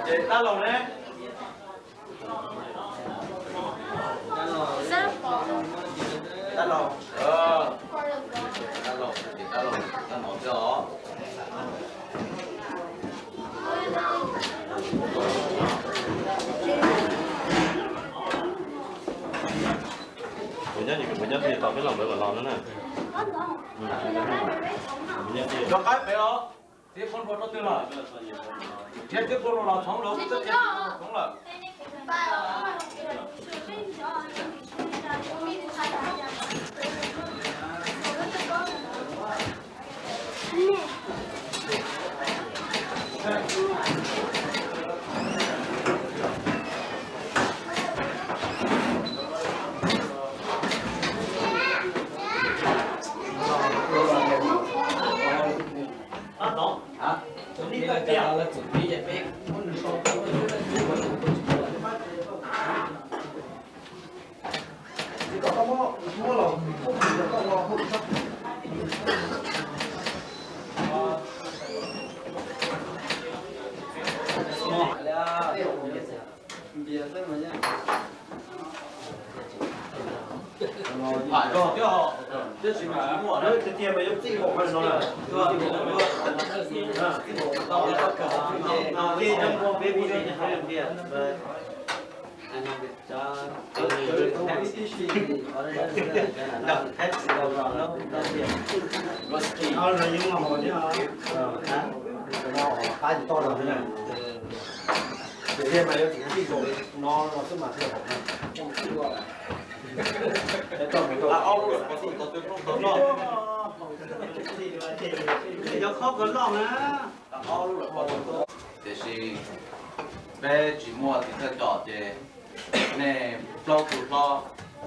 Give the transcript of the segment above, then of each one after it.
Ces tab los ne. Tab los, tab los, tab los, tab los thiab os. Kuv nyob, kuv nyob twg tau peb los nkawd kom los no na. Rov qab pem os. Txiv phooj rau twg lawm? Txiv phooj rau los txhoov lawm, txiv phooj lawm. Npam zog thiab ho, tab sis mas tsis muaj na, tiag tiag mas yuav txij npaum no lawm. Cov khob kov loj na. Tiam sis peb tsis muaj txiv thawj coj ces nej plaub tug hlob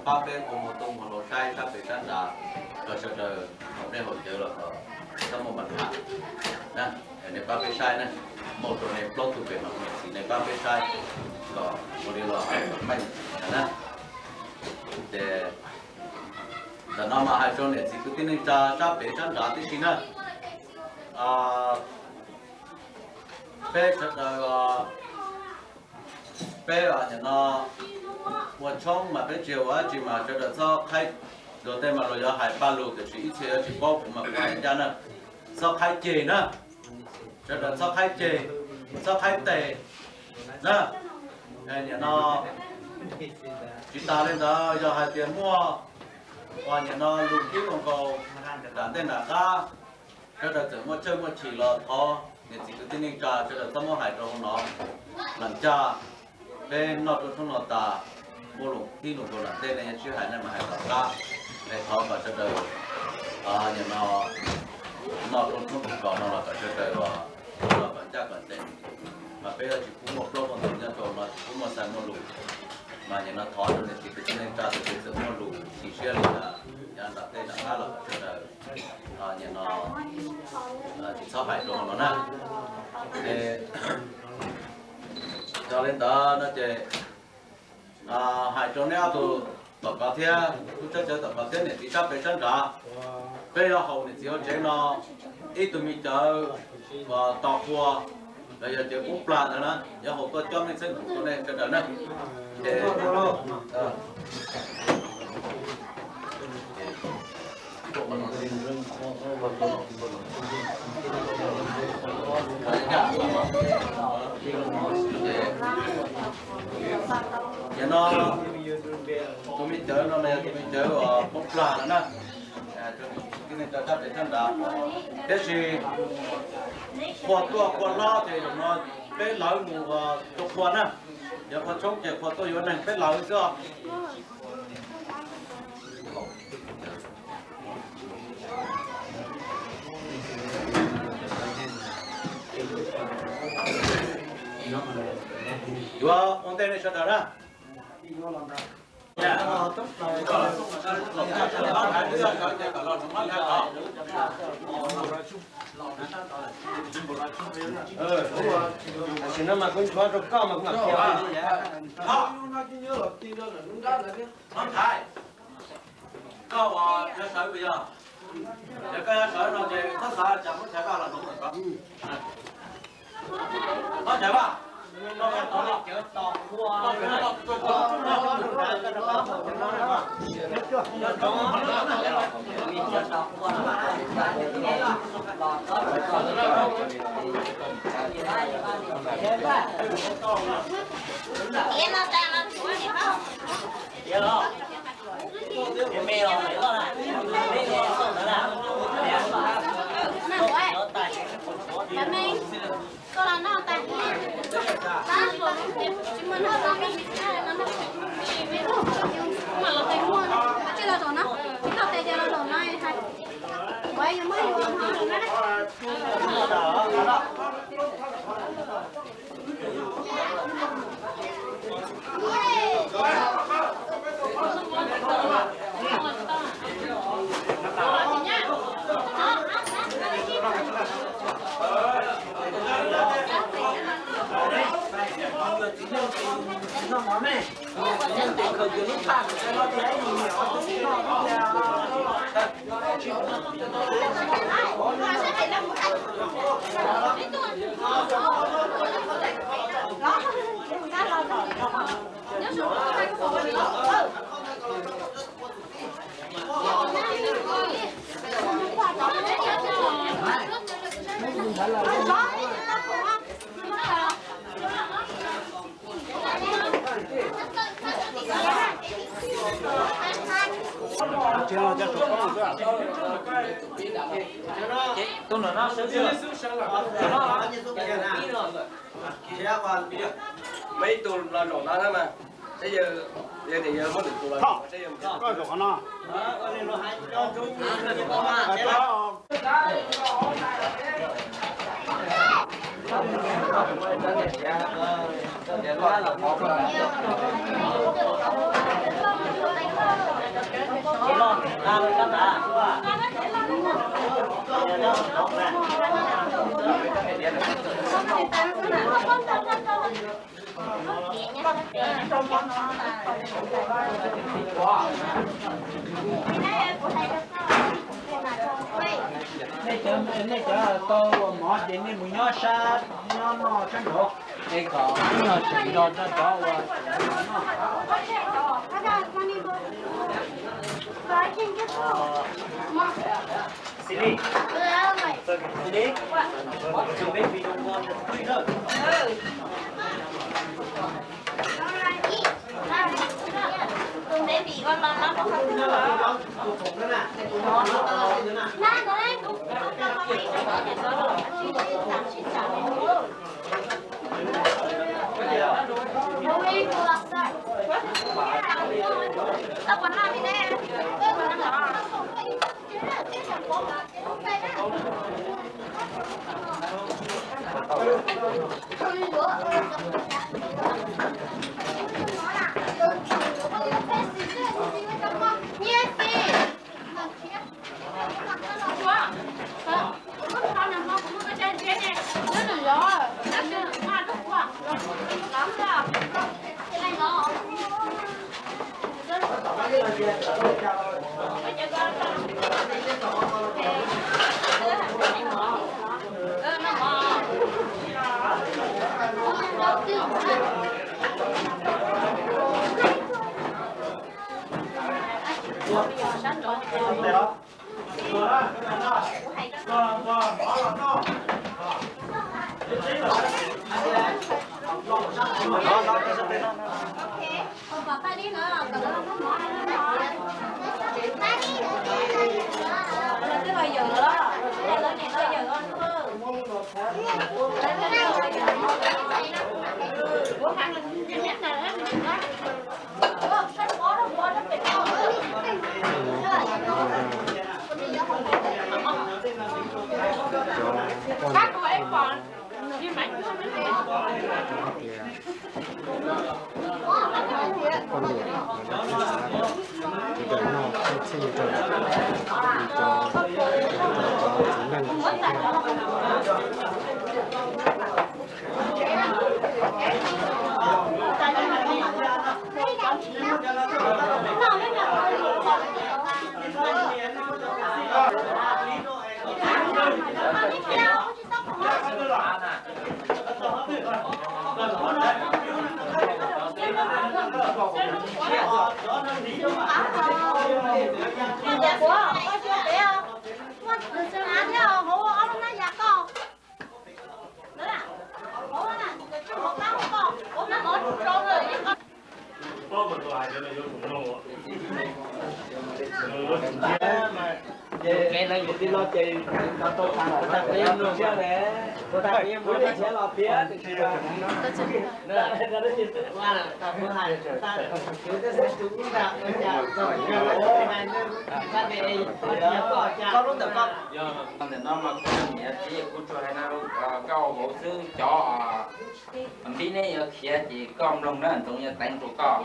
pab peb ua muag tuaj muag hlau saib sab pem sab nrad rau sawv daws haus dej haus cawv los kom txhob muaj pab tham na. Nej pab peb saib na, muaj rau nej plaub tug pem mas niam txiv nej pab peb saib kom ua li los hais kom meej na. Ces ntawm no mas hais rau niam txiv kwv tij neej tsa sab pem sab nrad tib si na. Peb sawv daws, peb nim no ua tshoob mas peb tsis ua dab tsi mas sawv daws txhob qhaib. Luag tej mas luag yuav hais paj lug tiam sis ib txhia yuav tsis paub kuv mas kuv hais ncaj na. Txhob qhaib ceg na. Sawv daws txhob qhaib ceg, txhob qhaib tes na. Nim no tsis tas li ntawd yog hais tias muaj uas nim no lus khib lus nkaus nram ntej nram qab, sawv daws txawm muaj tsawj muaj chim los thov niam txiv kwv tij neej tsa sawv daws txhob muab hais rau hauv no. Lam caj peb noj rau tshoob no tas, muaj lus khib lus nkaus nram ntej nej yuav sib hais nej mas hais tom qab. Es thov kom sawv daws nim no noj rau tshoob tus kaus no los kom sawv daws los kom ncaj kom ncees. Mas peb yuav tsis pub muaj plaub muaj ntug nyob rau no, tsis pub muaj xaiv muaj lus. Mas nim no thov rau niam txiv kwv tij neej tsa tus twg txawm muaj lus chim siab li ntawd nyob nram tej nram qab los kom sawv daws nim no tsis txhob hais rau no na. Es yog li ntawd no ces hais rau neb ob tug tom ko thiab, tub tshawb cawv tom ko thiab niam txiv sab pem sab nrad, peb yuav haus niam txiv hauv tsev no ib tug me cawv uas tos qhua, los yog cawv poob plag ntawd na, yuav haus tuaj coj nej txheeb tus rau nej sawv daws na. Ces nim no tus me cawv no yog tus me cawv uas poob plag no na. Tus me cawv sab pem sab nrad, tiam sis qhua tuaj qhua hlob ces zaum no peb lawv mus rau qhua na. Yog qhua tshoob ces qhua tuaj yuav neeg peb lawv xwb os. Yuav ua ntej nej sawv daws na. Tam sim no mas kuv nthuav rau koj mas kuv mam qhia. Koj ua yog sawv puas yog? Yog koj yog sawv no ces koj xav cas muab chaw koj los hloov los tod. Koj chaw vaj. Muaj ib tug los zaum no na mas, seb yawg, yawg tias yawg muab lwm tus los zaum seb yawg mus. Nej cov, nej cov tau ua mov ces nej mus nyob sab, nyob noj sab nraud, es kom ib nyuag tseem nrog rau cov ua. Koj niam los rau txhua xav, tus dawm no txheej txheej rau, rau cov txiv neej thiab. Ces no yus tij laug ces tau tau tas lawm, tag pliag mloog thiab ne, tag pliag mloog thiab los thiab. Koj lub ntawm koj, ntawm no mas kuv niam txiv kuv tsuas hais no, koj ua vauv xwb, cov npib neb yuav khiav ces koj mloog na, Ntxoov yuav teev rau koj.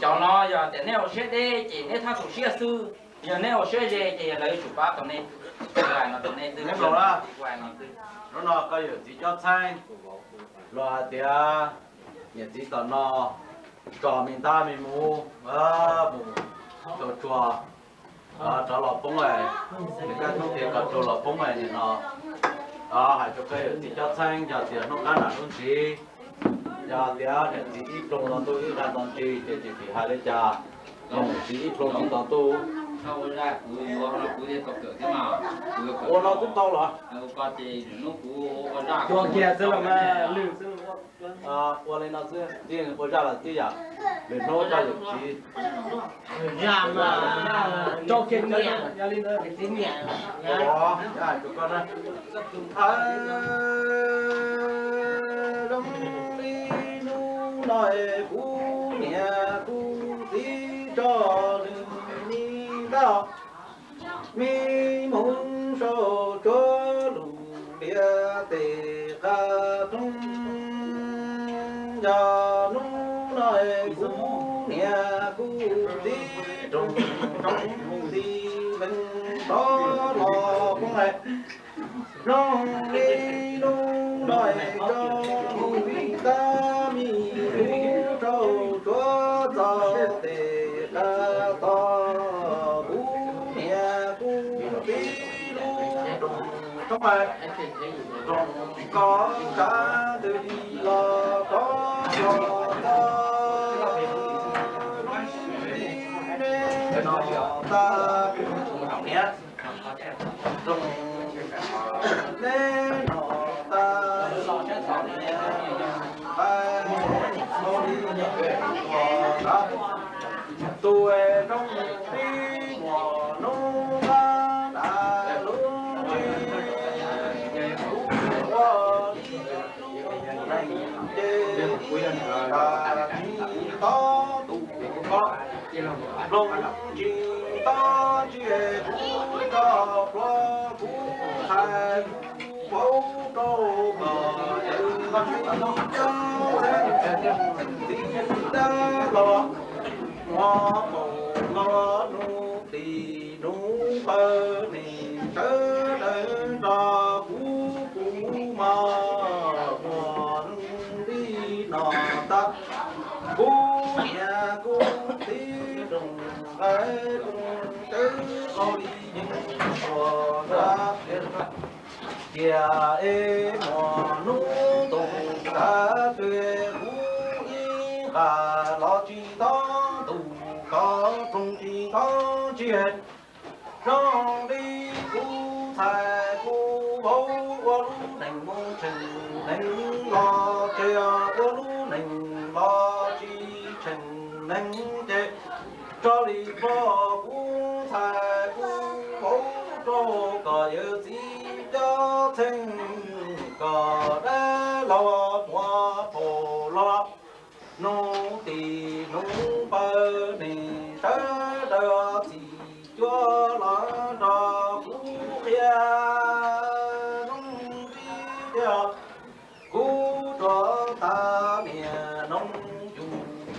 Cov no yog tias neb ua siab deb ces neb thab tu siab xwb, yog neb ua siab ze ces yog lawv yuav tsum pab tau neb. Kuv hais no rau neb xwb, kuv hais no xwb. Hnub no koj yawm txiv Cob Txheeb los hais tias niam txiv tom no tso me ntab me mus, mus tau tsuag rov los poob, nws kaj hnub tias kom tsuag los poob nim no. Hais rau koj yawm txiv Cob Txheeb, yog tias hnub qab nram hnub ntxiv, yog tias niam txiv ib pluag nto ntuj ib qho nto ntsis ces tsis tim hais li cas, los niam txiv ib pluag nto ntuj. Ua no twb tau los? Ua kiag xwb los mas lwm xwb. Ua li no xwb, ua zaj los twb yam, lwm hnub koj yawm txiv. Ua, hais rau koj na. Zoo li hnub no kuv niam kuv txiv tso nws me ntab, me hmoov sau tsuav lus lias tes qab roob. Yog hnub no kuv niam kuv txiv roog roog nti leej rov los poob. Zoo li hnub no tso me ntab me hmoov sau tsuav txog tes qab tod, kuv niam kuv txiv lub roog roob, roog koj sab ntws los rov los txog neb no tas kuv niam. Neb no tas kuv niam, tus rooj tib muaj hnub qab nram lub ntsis, kuv ua li lub neej ces ib tas tsis tob tus koj, mloog tsis tob ntsia kuv rog pluag, kuv txhais kuv vauv rau koj yawm txiv, cov txiv dab los muab paum los hnub tim hnub pawg nis sawv daws nrog kuv, kuv mas muaj li no tas. Kuv niam kuv txiv rooj nqaij rooj teb los li yeej ua dab, cia es muaj hnub tus kav tuag, kuv ib nqa los tsis tob tus koj, rooj tsis tob ntsia. Zoo li kuv txhais kuv vauv ua lub neej mus tsheej neeg los ces ua lub neej los tsis tsheej neeg ces tso li pog, kuv txhais kuv vauv rau koj yawm txiv, cov txheej koj dab laug muab paum los hnub tim hnub pawg nis sawv daws txiv cuab los nrog kuv qhia. Zoo li tiag kuv tsuas tas niam noog yus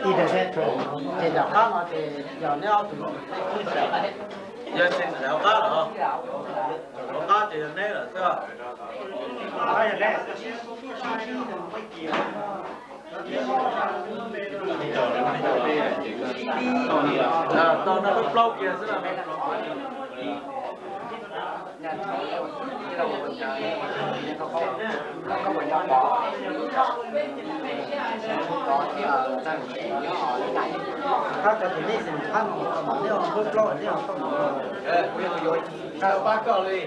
Ib, ces tom qab no ces yog neb ob tug, yog tsis hauv qab los, hauv qab ces yog neb lawm xwb. Tau no peb plaub kiag xwb na. Qab cov tus nej xeem qab no mas nej peb plaub nej tau no. Pab koj li.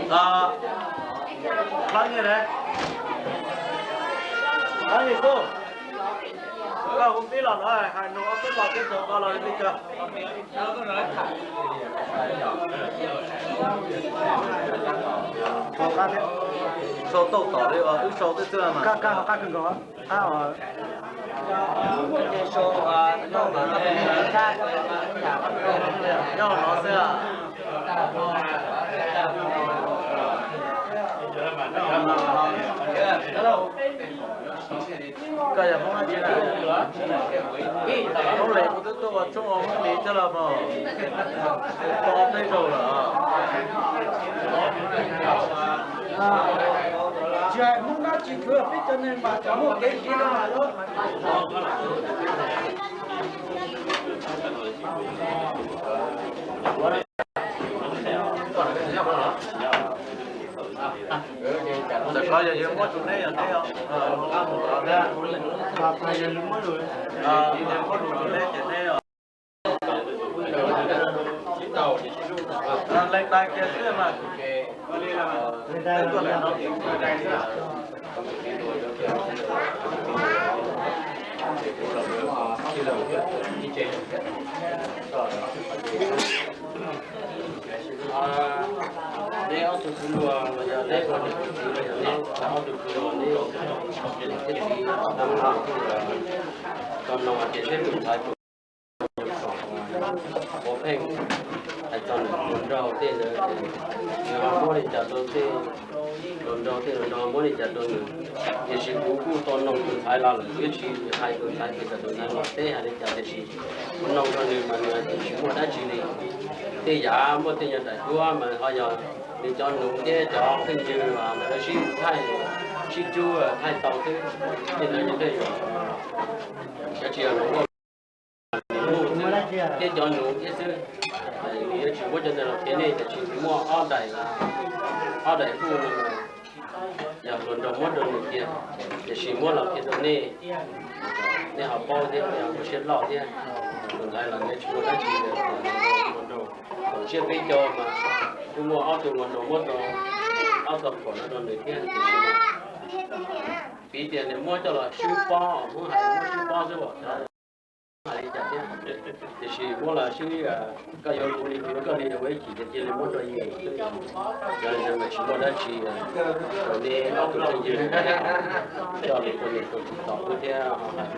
Thab Nyiaj ne, Thab Nyiaj Xub, koj hu pib los no, hais nug ob peb los teb chaws ko los li cas. Sau tau tom li wb sau twb xwb mas. Nyob no xwb. Koj yog Hmoob dab tsi na? Hmoob Lis, kuv twb tuaj ua tshoob ua Hmoob Lis thiab los mas, ua peb zaug lawm. Tsis hais Hmoob dab tsi, tsuav peb cov neeg mas cov muaj kev siv no mas. Ntawm ko yog yawg muab rau neb yog neb, yawg muab rau neb ces neb. Leej tais kiag xwb mas. Neb ob tug kwv luag los yog neb ua niam ua txiv los yog neb ob tug kwv luag neb, tau no ces seb tus ntxhais tus ua pheej hais txog nws hluas nraug tej ntawd, nws ho muab li cas rau tej hluas nraug, tej hluas nraug muab li cas rau nws. Tiam sis kuv kuj tau noog tus ntxhais los lawm, kuv yeej tsis hais tus ntxhais tias kom tus ntxhais los teb hais li cas, tiam sis kuv noog rau nws mas nws hais tias tsis muaj dab tsi li. Tej yam muaj tej nyuag daim duab mas ho yog nws cov nus thiab cov phooj ywg lawv sib thaij, sib cub thaij tau xwb. Tej ntawd ces tej yam, cov tsis yog nus, nus thiab cov nus thiab xwb. Nws yuav tsis muab cov ntawd los qhia nej, tiam sis nws muaj ob daim, ob daim huj no yog hluas nraug muab rau nws kiag, tiam sis muab los qhia rau nej, nej ho paub thiab, nej ho ua siab loj thiab. Tus ntxhais los nws tsis muaj dab tsi, hluas nraug, thaum tsiab peb caug mas kuj muaj ob tug hluas nraug muab tau ob txoj phuam no rau nws thiab, tiam sis piv tias nws muab coj los swb pob, muab hais muab swb pob xwb as. Hais li cas thiab, tiam sis muab los swb, koj yuav kuv li kuv yuav koj li, ua ib chim ces cia li muab rau yus xwb. Yog li ntawd mas tsis muaj dab tsi, rau nej ob tug phooj ywg coj li ua niam ua txiv tos wb thiab ho hais